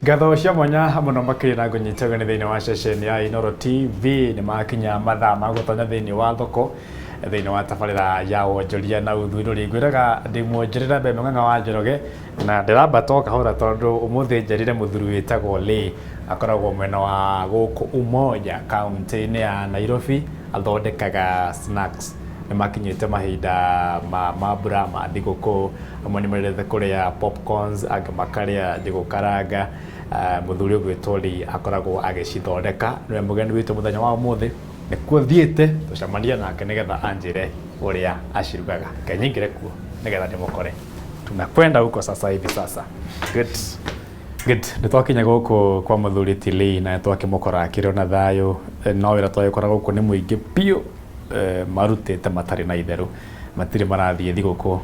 Ngatho cia mwanya mũno makĩria na ngũnyita ũgeni thĩinĩ wa ceceni ya Inooro TV. Nĩ makinya mathaa ma gũtonya thĩinĩ wa thoko thĩinĩ wa tabarĩra ya wonjoria na ũthundũri. Ngwĩraga ndĩ mwonjorera mbere Mũng'ang'a wa Njoroge na ndĩrambata o kahora tondũ ũmũthĩ njerire mũthuri wĩtagwo Lee, akoragwo mwena wa gũkũ Umoja kaũntĩ-inĩ ya Nairobi, athondekaga snacks. Nĩ makinyĩte mahinda ma mambura ma thigũkũ, amwe nĩ mendete kũrĩa popcorns, angĩ makarĩa njũgũ karanga. Mũthuri ũgwĩtwo Lee akoragwo agĩcithondeka, nĩwe mũgeni witũ mũthenya wa ũmũthĩ, nĩkuo thiĩte tũcemanie nake nĩgetha anjĩre ũrĩa acirugaga. Reke nyingĩre kuo nĩgetha ndĩmũkore. Tunakwenda huko sasa hivi sasa. Good. Good. Nĩ twakinya gũkũ kwa mũthuri ti Lee na nĩ twakĩmũkora akĩrĩ ona thayũ, no wĩra twagĩkora gũkũ nĩ mũingĩ biũ. Marutĩte matarĩ na itherũ, matirĩ marathiĩ thigũkũ,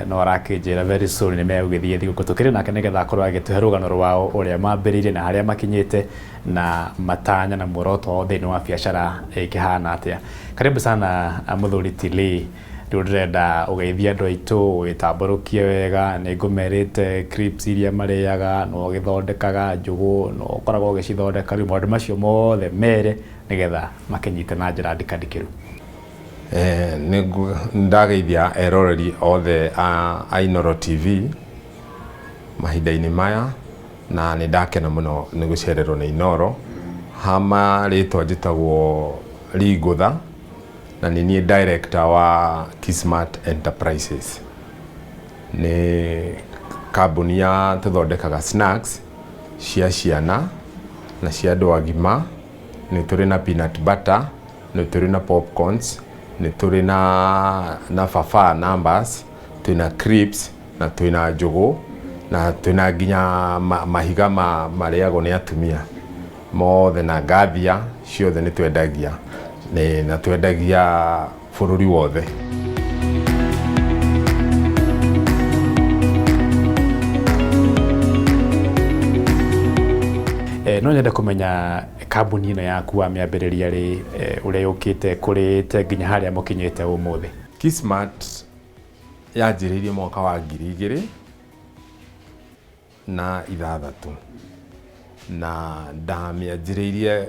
no arakĩnjĩra very soon nĩ megũgĩthiĩ thigũkũ. Tũkĩrĩ nake nĩgetha akorwo agĩtũhe rũgano rwao ũrĩa mambĩrĩirie na harĩa makinyĩte na matanya na muoroto wao thĩinĩ wa biacara ĩkĩhana atĩa. Karibu sana mũthuri ti Lee. Rĩu ndĩrenda ũgeithie andũ aitũ, wĩtambũrũkie wega, nĩ ngũmerĩte crisps iria marĩaga, no ũgĩthondekaga njũgũ, no ũkoragwo ũgĩcithondeka, rĩu maũndũ macio mothe mere nĩgetha makĩnyite na njĩra ndikandikĩru. Nĩ ndageithia eroreri othe a Inooro TV mahinda-inĩ maya na nĩ ndakena mũno nĩ gũcererwo nĩ Inooro. Ha marĩtwa njĩtagwo Lee Ngũtha na nĩ niĩ director wa Kismart Enterprises. Nĩ kambuni ya tũthondekaga snacks cia ciana na cia andũ agima. Nĩ tũrĩ na peanut butter, nĩ tũrĩ na popcorns, nĩ tũrĩ na fafa numbers, twĩna crisps na twĩna njũgũ na twĩna nginya mahiga marĩagwo nĩ atumia mothe na ngathia ciothe nĩ twendagia na twendagia bũrũri wothe. No nyende kũmenya kambuni ĩno yaku wamĩambĩrĩria rĩ, ũrĩa yũkĩte kũrĩte nginya harĩa mũkinyĩte ũmũthĩ. Kismart yanjĩrĩirie mwaka wa 2006 na ndamĩanjĩrĩirie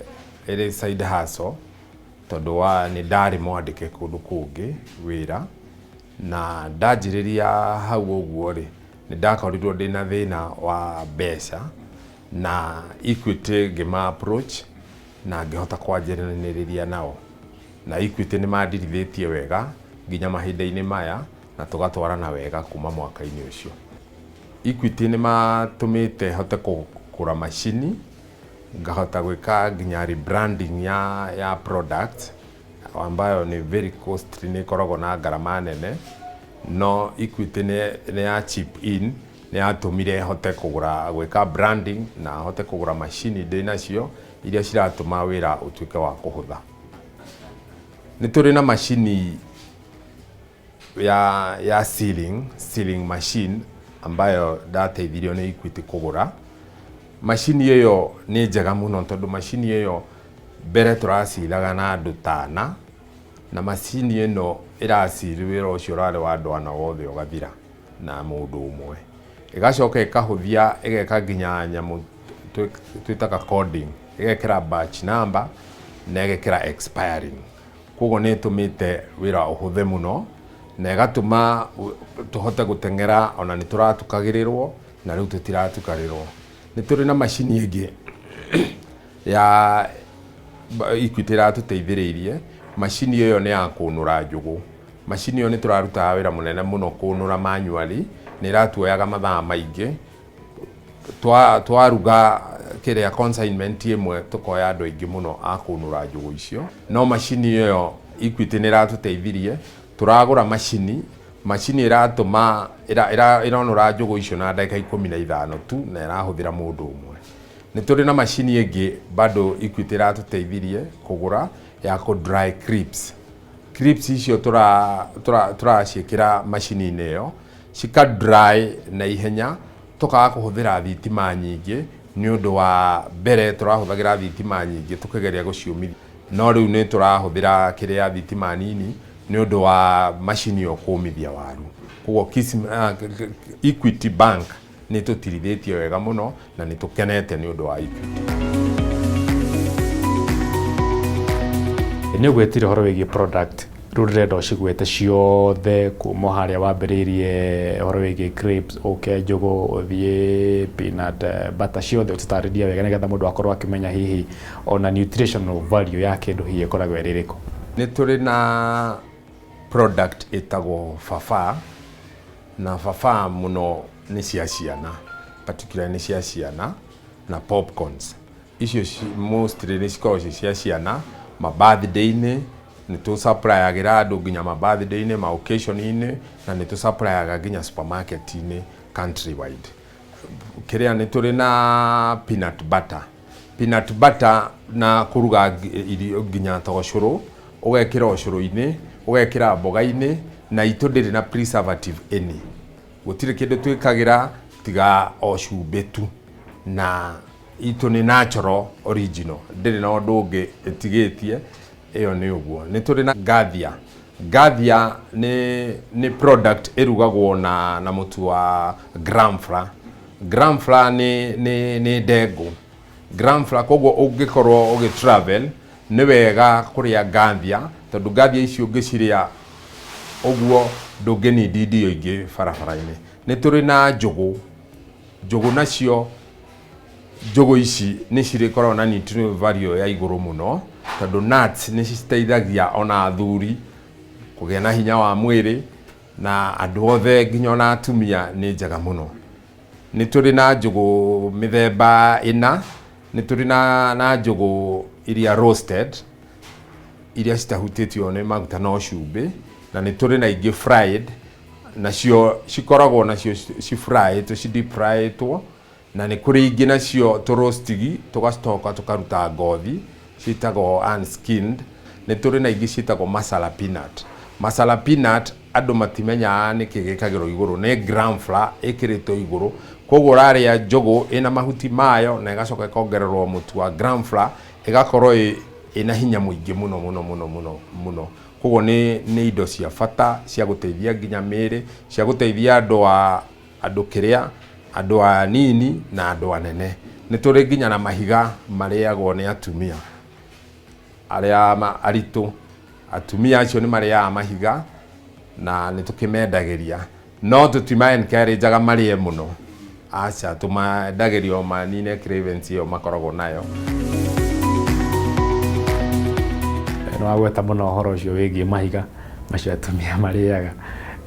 ĩrĩ side hustle tondũ wa nĩ ndarĩ mwandĩke kũndũ kũngĩ wĩra, na ndanjĩrĩria hau ũguo rĩ, nĩ ndakorirwo ndĩna thĩna wa mbeca na Equity ngĩma approach na ngĩhota kwanjĩrĩria nao, na Equity nĩ mandirithĩtie wega nginya mahinda-inĩ maya na tũgatwarana wega kuma mwaka-inĩ ũcio. Equity nĩ matũmĩte hote kũgũra macini, ngahota gwĩka nginya rebranding ya product ambayo nĩ very costly, nĩ ĩkoragwo na ngarama nene, no Equity nĩ ya chip in, nĩ yatũmire hote kũgũra gwĩka branding na hote kũgũra macini ndĩ nacio iria ciratũma wĩra ũtuĩke wa kũhũtha. Nĩ tũrĩ na macini ya sealing machine ambayo ndateithirio nĩ Equity kũgũra. Macini ĩyo nĩ njega mũno tondũ macini ĩyo mbere tũraciraga na andũ ta ana, na macini ĩno ĩraciri wĩra ũcio ũrarĩ wa andũ ana wothe ũgathira na mũndũ ũmwe. Ĩgacoka ĩkahũthia ĩgeka nginya nyamũ twĩtaga coding, ĩgekĩra batch number na ĩgekĩra expiring. Koguo nĩ ĩtũmĩte wĩra ũhũthe mũno na ĩgatũma tũhote gũteng'era ona nĩ tũratukagĩrĩrwo na rĩu tũtiratukarĩrwo. Nĩ tũrĩ na macini ĩngĩ ya Equity ĩratũteithĩrĩirie, macini ĩyo nĩ ya kũnũra njũgũ. Macini ĩyo nĩ tũrarutaga wĩra mũnene mũno kũnũra manually, nĩ ĩratuoyaga mathaa maingĩ. Twaruga kĩrĩa consignment ĩmwe tũkoya andũ aingĩ mũno a kũnũra njũgũ icio. No macini ĩyo Equity nĩ ĩratũteithirie, tũragũra macini, macini ĩratũma ĩronũra njũgũ icio na ndagĩka 15 tu na ĩrahũthĩra mũndũ ũmwe. Nĩ tũrĩ na macini ĩngĩ bado Equity ĩratũteithirie kũgũra ya kũ dry crisps. Crisps icio tũraciĩkĩra macini-inĩ ĩyo, cika dry na ihenya, tũkaga kũhũthĩra thitima nyingĩ nĩ ũndũ wa mbere tũrahũthagĩra thitima nyingĩ tũkĩgeria gũciũmithia, no rĩu nĩ tũrahũthĩra kĩrĩa thitima nini nĩ ũndũ wa macini ĩyo kũmithia waru. Koguo Equity Bank Nĩ tũtirithĩtie wega mũno na nĩ tũkenete nĩ ũndũ wa Equity. Nĩ ũgwetire ũhoro wĩgiĩ product, rĩu ndĩrenda ũcigwete ciothe kuma harĩa wambĩrĩirie ũhoro wĩgiĩ crisps, ũke njũgũ, ũthiĩ peanut butter, ciothe ũcitarĩrie wega nĩgetha mũndũ akorwo akĩmenya hihi ona nutritional value ya kĩndũ hihi ĩkoragwo ĩrĩ ĩrĩkũ. Nĩ tũrĩ na product ĩtagwo Fafa, na Fafa mũno nĩ cia ciana, particularly nĩ cia ciana na popcorns. Icio mostly nĩ cikoragwo ci cia ciana, ma birthday-inĩ nĩ tũ supplyagĩra andũ nginya ma birthday-inĩ, ma occasion-inĩ, na nĩ tũ supplyaga nginya supermarket-inĩ countrywide. Kĩrĩa nĩ tũrĩ na peanut butter. Peanut butter na kũruga irio nginya ta ũcũrũ, ũgekĩra ũcũrũ-inĩ, ũgekĩra mboga-inĩ, na itũ ndĩrĩ na preservative any. Gũtirĩ kĩndũ twĩkagĩra tiga o cumbĩ tu, na itũ nĩ natural original, ndĩrĩ na ũndũ ũngĩ ĩtigĩtie, ĩyo nĩ ũguo. Nĩ tũrĩ na Gathia. Gathia nĩ product ĩrugagwo na mũtu wa gram flour. Gram flour nĩ ndengũ. Gram flour, koguo ũngĩkorwo ũgĩ travel nĩ wega kũrĩa Gathia, tondũ Gathia icio ũngĩcirĩa ũguo ndũngĩnindi irio ingĩ barabara-inĩ. Nĩ tũrĩ na njũgũ. Njũgũ nacio, njũgũ ici nĩ cirĩkoragwo na nutritional value ya igũrũ mũno, tondũ nuts nĩ citeithagia ona athuri kũgĩa na hinya wa mwĩrĩ, na andũ othe nginya ona atumia nĩ njega mũno. Nĩ tũrĩ na njũgũ mĩthemba ĩna. Nĩ tũrĩ na njũgũ iria roasted, iria citahutĩtio nĩ maguta no cumbĩ, na nĩ tũrĩ na ingĩ fried, nacio cikoragwo nacio cifryĩtwo, ci deep fryĩtwo, na nĩ kũrĩ ingĩ nacio tũrostigi, tũgacoka tũkaruta ngothi, ciĩtagwo unskinned. Nĩ tũrĩ na ingĩ ciĩtagwo masala peanut. Masala peanut andũ matimenyaga nĩkĩ gĩkagĩrwo igũrũ, nĩ gram flour ĩkĩrĩtwo igũrũ, koguo ũrarĩa njũgũ ĩna mahuti mayo na ĩgacoka ĩkongererwo mũtu wa gram flour, ĩgakorwo ĩna hinya mũingĩ mũno mũno mũno mũno mũno. Koguo nĩ indo cia bata cia gũteithia nginya mĩĩrĩ, cia gũteithia andũ a andũ kĩrĩa, andũ anini na andũ anene. Nĩ tũrĩ nginya na mahiga marĩagwo nĩ atumia arĩa aritũ. Atumia acio nĩ marĩaga mahiga na nĩ tũkĩmendagĩria, no tũtima encourage marĩe mũno, aca, tũmendagĩria o manine cravings ĩyo makoragwo nayo. Nĩ wagweta mũno ũhoro ũcio wĩgiĩ mahiga macio atumia marĩaga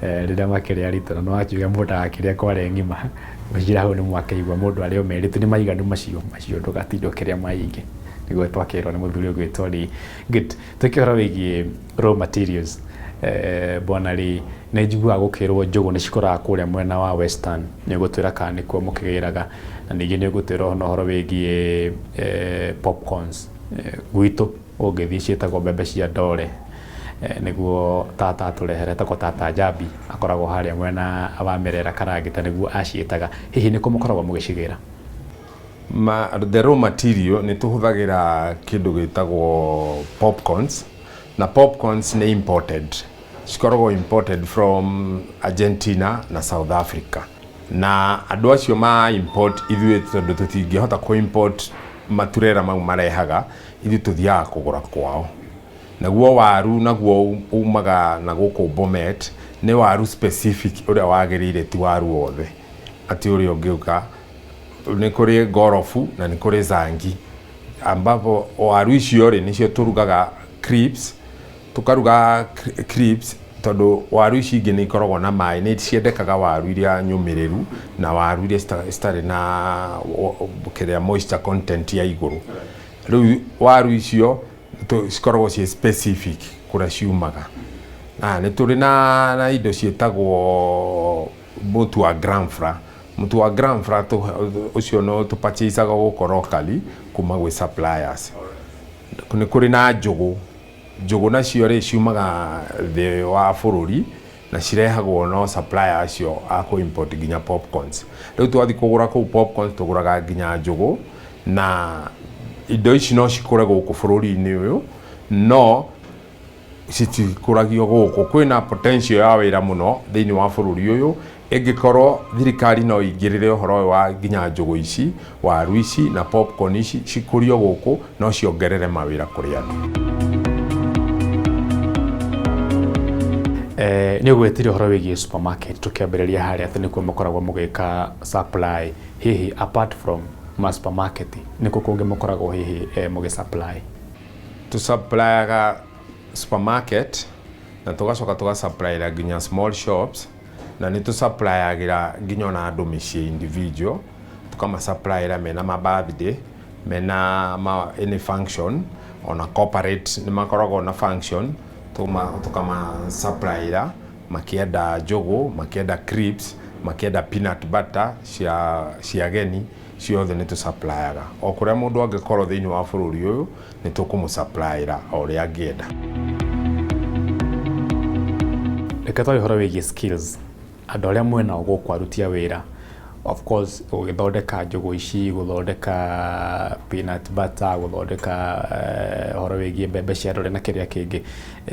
rĩrĩa makĩrĩ aritũ, na nĩ wakiuga mũndũ agakĩrĩa kware ng'ima. Ngwĩciria hau nĩ mwakĩigua mũndũ arĩa o merĩtwo nĩ maiganu macio macio, ndũgatinda ũkĩrĩa maingĩ, nĩguo twakĩrwo nĩ mũthuri ũgwĩtwo Lee. Good. Twĩke ũhoro wĩgiĩ raw materials. Bwana Lee, nĩ njiguaga gũkĩrwo njũgũ nĩ cikũraga kũrĩa mwena wa Western, nĩ ũgũtwĩra kana nĩkuo mũkĩgĩraga, na ningĩ nĩ ũgũtwĩra ona ũhoro wĩgiĩ popcorns. Gwitũ ũngĩthiĩ ciĩtagwo mbembe cia ndore, nĩguo tata atũrehere, etagwo tata Njambi, akoragwo harĩa mwena wa Merera Karangita, nĩguo aciĩtaga. Hihi nĩkũ mũkoragwo mũgĩcigĩra? The raw material nĩ tũhũthagĩra kĩndũ gĩtagwo popcorns, na popcorns nĩ imported, cikoragwo imported from Argentina na South Africa, na andũ acio ma import, ithuĩ tondũ tũtingĩhota kũ import maturera mau marehaga, ithuĩ tũthiaga kũgũra kwao. Naguo waru naguo umaga na gũkũ Bomet, nĩ waru specific ũrĩa wagĩrĩire, ti waru wothe atĩ ũrĩa ũngĩũka. Nĩ kũrĩ ngorobu na nĩ kũrĩ zangi, ambapo waru icio rĩ nĩcio tũrugaga crisps, tũkaruga crisps, tondũ waru ici ingĩ nĩ ikoragwo na maĩ, nĩ ciendekaga waru iria nyũmĩrĩru na waru iria citarĩ na kĩrĩa moisture content ya igũrũ. Rĩu waru icio cikoragwo ciĩ specific kũrĩa ciumaga. Na nĩ tũrĩ na indo ciĩtagwo mũtu wa gram flour. Mũtu wa gram flour ũcio no tũpurchasaga gũkũ locally kuma gwĩ suppliers. Nĩ kũrĩ na njũgũ. Njũgũ nacio rĩ ciumaga thĩ wa bũrũri na cirehagwo no supplier acio a kũ import nginya popcorns. Rĩu twathiĩ kũgũra kũu popcorns, tũgũraga nginya njũgũ, na indo ici no cikũre gũkũ bũrũri-inĩ ũyũ, no citikũragio gũkũ. Kwĩna potential ya wĩra mũno thĩinĩ wa bũrũri ũyũ Ĩngĩkorwo thirikari no ĩingĩrĩre ũhoro ũyũ wa nginya njũgũ ici, waru ici na popcorn ici cikũrio gũkũ, no ciongerere mawĩra kũrĩ andũ. Nĩ ũgwetire ũhoro wĩgiĩ supermarket tũkĩambĩrĩria harĩa atĩ nĩkuo mũkoragwo mũgĩka supply. Hihi apart from ma supermarket, nĩkũ kũngĩ mũkoragwo hihi mũgĩ supply? Tũsupplyaga supermarket na tũgacoka tũgasuplyĩra nginya small shops, na nĩ tũsuplyagĩra nginya ona andũ mĩciĩ individual, tũkamasupplyĩra mena ma birthday, mena ma any function, ona corporate nĩ makoragwo na function, tũkamasupplyĩra makĩenda njũgũ, makĩenda crisps, makĩenda peanut butter cia ageni ciothe nĩ tũsupplyaga. O kũrĩa mũndũ angĩkorwo thĩinĩ wa bũrũri ũyũ, nĩ tũkũmũsuplyĩra o ũrĩa angĩenda. Reke twarie ũhoro wĩgiĩ skills. Andũ arĩa mwĩnao gũkũ aruti a wĩra, of course gũgĩthondeka njũgũ ici, gũthondeka peanut butter, gũthondeka ũhoro wĩgiĩ mbembe cia ndore na kĩrĩa kĩngĩ,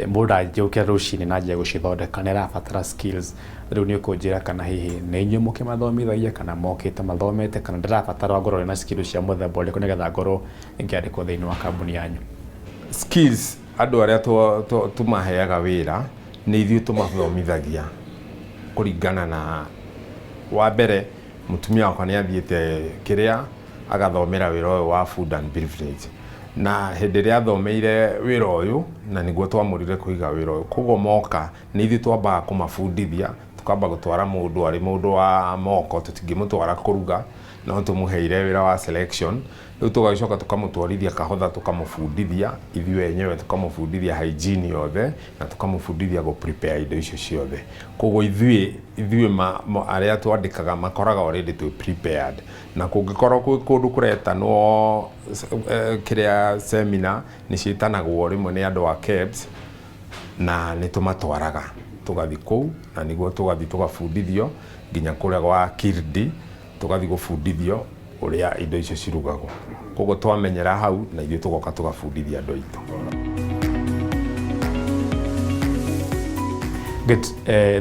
mũndũ ndangĩũkĩra rũcinĩ na anjie gũcithondeka, nĩ arabatara skills. Rĩu nĩ ũkũnjĩra kana hihi nĩ inyuĩ mũkĩmathomithagia kana mokĩte mathomete, kana ndĩrabatara ngorwo na skills cia mũthemba ũrĩkũ nĩgetha ngorwo ngĩandĩkwo thĩinĩ wa kambuni yanyu? Skills andũ arĩa tũmaheaga wĩra nĩ ithuĩ tũmathomithagia kũringana na wa mbere mũtumia wakwa nĩ athiĩte kĩrĩa agathomera wĩra ũyũ wa food and beverage, na hĩndĩ ĩrĩa athomeire wĩra ũyũ na nĩguo twamũrire kũiga wĩra ũyũ, koguo moka nĩ ithuĩ twambaga kũmabundithia, tukamba gũtwara mũndũ arĩ mũndũ wa moko, tũtingĩmũtwara kũruga no tũmũheire wĩra wa selection. Rĩu tũgagĩcoka tũkamũtwarithia kahotha, tũkamũbundithia ithuĩ enyewe, tũkamũbundithia hygiene yothe na tũkamũbundithia gũ prepare indo icio ciothe. Koguo ithuĩ arĩa twandĩkaga makoraga already twĩ prepared, na kũngĩkorwo kwĩ kũndũ kũretanwo kĩrĩa seminar nĩ ciĩtanagwo rĩmwe nĩ andũ a KEBS, na nĩ tũmatwaraga tũgathiĩ kũu, na nĩguo tũgathiĩ tũgabundithio nginya kũrĩa gwa Kirdi, tũgathiĩ gũbundithio ũrĩa indo icio cirugagwo. Koguo twamenyera hau na ithuĩ tũgoka tũgabundithia andũ aitũ. Good.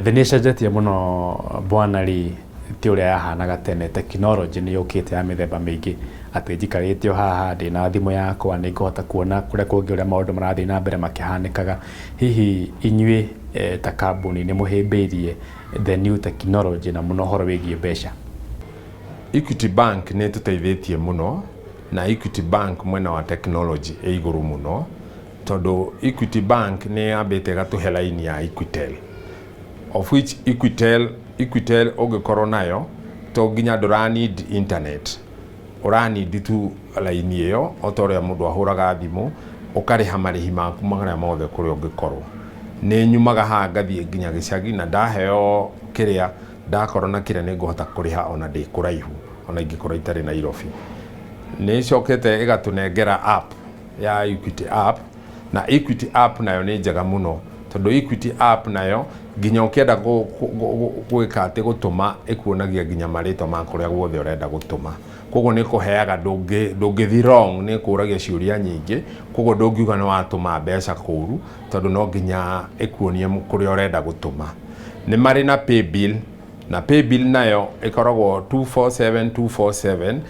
Thĩ nĩ ĩcenjetie mũno bwana Lee, ti ũrĩa yahanaga tene. Technology nĩ yũkĩte ya mĩthemba mĩingĩ, atĩ njikarĩte o haha ndĩna thimũ yakwa nĩ ngũhota kuona kũrĩa kũngĩ ũrĩa maũndũ marathiĩ na mbere makĩhanĩkaga. Hihi inyuĩ ta kambuni nĩ mũhĩmbĩirie the new technology na mũno ũhoro wĩgiĩ mbeca? Equity Bank nĩ ĩtũteithĩtie mũno, na Equity Bank mwena wa technology ĩ igũrũ mũno, tondũ Equity Bank nĩ yambĩte ĩgatũhe line ya Equitel, of which Equitel ũngĩkorwo nayo to nginya ndũra need internet, ũra need tu line ĩyo o ta ũrĩa mũndũ ahũraga thimũ, ũkarĩha marĩhi maku marĩa mothe kũrĩa ũngĩkorwo. Nĩ nyumaga haha ngathiĩ nginya gĩcagi na ndaheo kĩrĩa ndakorwo na kĩrĩa nĩ ngũhota kũrĩha ona ndĩ kũraihu, ona ingĩkorwo itarĩ Nairobi. Nĩ ĩcokete ĩgatũnengera app ya Equity app, na Equity app nayo nĩ njega mũno, tondũ Equity app nayo nginya ũkĩenda gwĩka atĩ gũtũma, ĩkuonagia nginya marĩtwa ma kũrĩa guothe ũrenda gũtũma. Koguo nĩ ĩkũheaga, ndũngĩthi wrong, nĩ ĩkũragia ciũria nyingĩ, koguo ndũngiuga nĩ watũma mbeca kũru, tondũ no nginya ĩkuonie kũrĩa ũrenda gũtũma. Nĩ marĩ na paybill, na paybill nayo ĩkoragwo 247 247,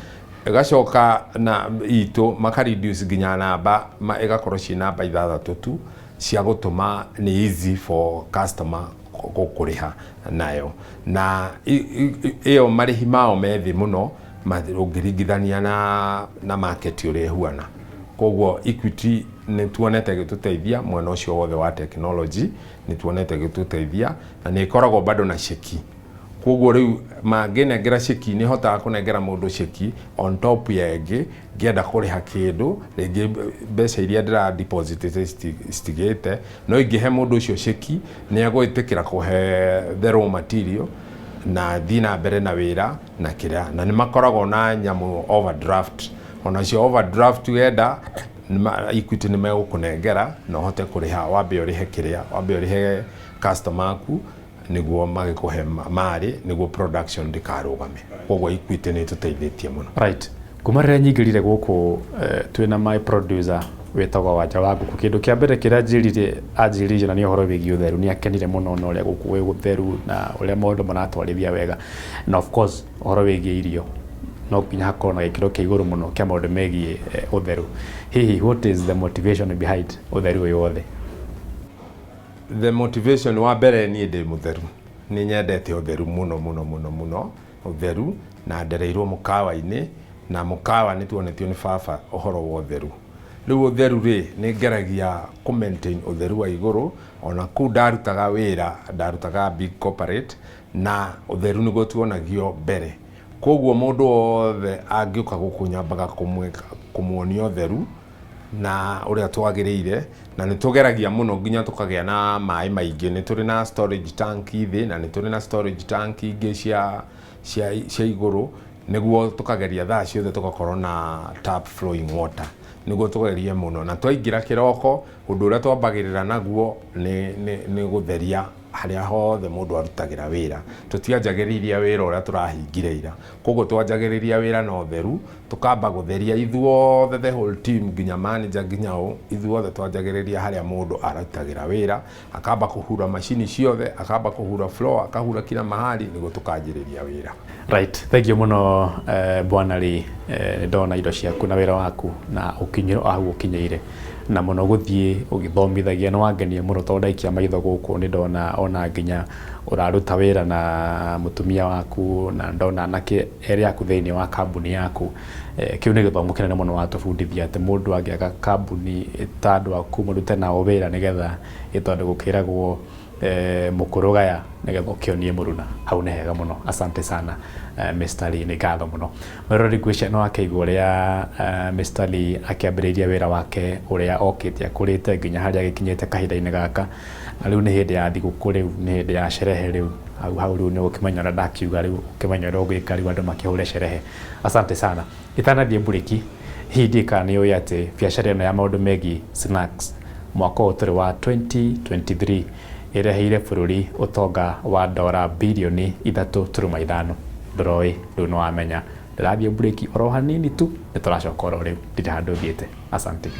ĩgacoka na itũ maka reduce nginya namba, ĩgakorwo ciĩ namba ithathatũ tu cia gũtũma, nĩ easy for customer kũrĩha nayo. Na ĩyo marĩhi mao me thĩ mũno ũngĩringithania na market ũrĩa ĩhuana. Koguo Equity nĩ tuonete ĩgĩtũteithia mwena ũcio wothe wa technology, nĩ tuonete ĩgĩtũteithia, na nĩ ĩkoragwo bado na ceki. Koguo rĩu mangĩnengera ceki, nĩ hotaga kũnengera mũndũ ceki on top ya ĩngĩ, ngĩenda kũrĩha kĩndũ rĩngĩ mbeca iria ndĩra deposit citigĩte, no ingĩhe mũndũ ũcio ceki nĩ egwĩtĩkĩra kũhe the raw material na thiĩ na mbere na wĩra na kĩrĩa. Na nĩ makoragwo na nyamũ overdraft, onacio overdraft wenda Equity nĩ megũkũnengera na ũhote kũrĩha, wambe ũrĩhe kĩrĩa, wambe ũrĩhe customer aku nĩguo magĩkũhe marĩ nĩguo production ndĩkarũgame. Koguo Equity nĩ ĩtũteithĩtie mũno. Right. Kuma rĩrĩa nyingĩrire gũkũ, twĩna my producer Wĩtagwo Wanja wa Ngũkũ. Kĩndũ kĩa mbere kĩrĩa anjĩrire anjĩrire na nĩ ũhoro wĩgiĩ ũtheru. Nĩ akenire mũno na ũrĩa gũkũ gwĩ gũtheru na ũrĩa maũndũ maratwarithia wega. Na of course ũhoro wĩgiĩ irio no nginya hakorwo na gĩkĩro kĩa igũrũ mũno kĩa maũndũ megiĩ ũtheru. Hihi what is the motivation behind ũtheru ũyũ wothe? The motivation wa mbere, niĩ ndĩ mũtheru, nĩ nyendete ũtheru mũno mũno mũno mũno, ũtheru, na ndereirwo mũkawa-inĩ, na mũkawa nĩ tuonetio nĩ baba ũhoro wa ũtheru. Rĩu ũtheru rĩ, nĩ ngeragia kũ maintain ũtheru wa igũrũ. Ona kũu ndarutaga wĩra, ndarutaga big corporate, na ũtheru nĩguo tuonagio mbere. Koguo mũndũ wothe angĩũka gũkũ nyambaga kũmuonia ũtheru na ũrĩa twagĩrĩire, na nĩ tũgeragia mũno nginya tũkagĩa na maĩ maingĩ. Nĩ tũrĩ na storage tank thĩ, na nĩ tũrĩ na storage tank ingĩ cia igũrũ, nĩguo tũkageria thaa ciothe tũgakorwo na tap flowing water, nĩguo tũgerie mũno. Na twaingĩra kĩroko, ũndũ ũrĩa twambagĩrĩra naguo nĩ gũtheria harĩa hothe mũndũ arutagĩra wĩra. Tũtianjagĩrĩria wĩra ũrĩa tũrahingire ira, koguo twanjagĩrĩria wĩra na ũtheru, tũkamba gũtheria ithuothe, the whole team, nginya manager, nginya ũ, ithuothe twanjagĩrĩria harĩa mũndũ arutagĩra wĩra, akamba kũhura macini ciothe, akamba kũhura floor, akahura kila mahali, nĩguo tũkanjĩrĩria wĩra. Right, thank you mũno, Bwana Lee. Nĩ ndona indo ciaku na wĩra waku na ũkinyĩro hau ũkinyĩire na mũno gũthiĩ ũgĩthomithagia, nĩ wangenia mũno, tondũ ndaikia maitho gũkũ nĩ ndona ona nginya ũraruta wĩra na mũtumia waku, na ndona anake erĩ aku thĩinĩ wa kambuni yaku. Kĩu nĩ gĩthomo kĩnene mũno watũbundithia, atĩ mũndũ angĩaka kambuni ta andũ aku mũrute nao wĩra, nĩgetha tondũ gũkĩragwo mũkũrũ gaya nĩgetha ũkĩonie mũruna. Hau nĩ hega mũno. Asante sana, Mr. Lee, nĩ ngatho mũno. Mwĩroreri, ngwĩciria nĩ wakĩigua ũrĩa Mr. Lee akĩambĩrĩirie wĩra wake, ũrĩa okĩte akũrĩte nginya harĩa agĩkinyĩte kahinda-inĩ gaka, na rĩu nĩ hĩndĩ ya thigũkũ, rĩu nĩ hĩndĩ ya sherehe. Rĩu hau hau rĩu nĩ ũkĩmenya ũrĩa ndakiuga, rĩu ũkĩmenya ũrĩa ũgwĩka, rĩu andũ makĩhũre sherehe. Asante sana. Itanathiĩ mburĩki, hihi ndiĩ kana nĩ ũĩ atĩ biacara ĩno ya maũndũ megiĩ snacks mwaka ũyũ tũrĩ wa 2023 ĩreheire bũrũri ũtonga wa ndora 3.5 birioni? Ndũroĩ? Rĩu nĩ wamenya. Ndĩrathiĩ mburĩki oro hanini tu, nĩ tũracoka oro rĩu, ndirĩ handũ thiĩte. Asante.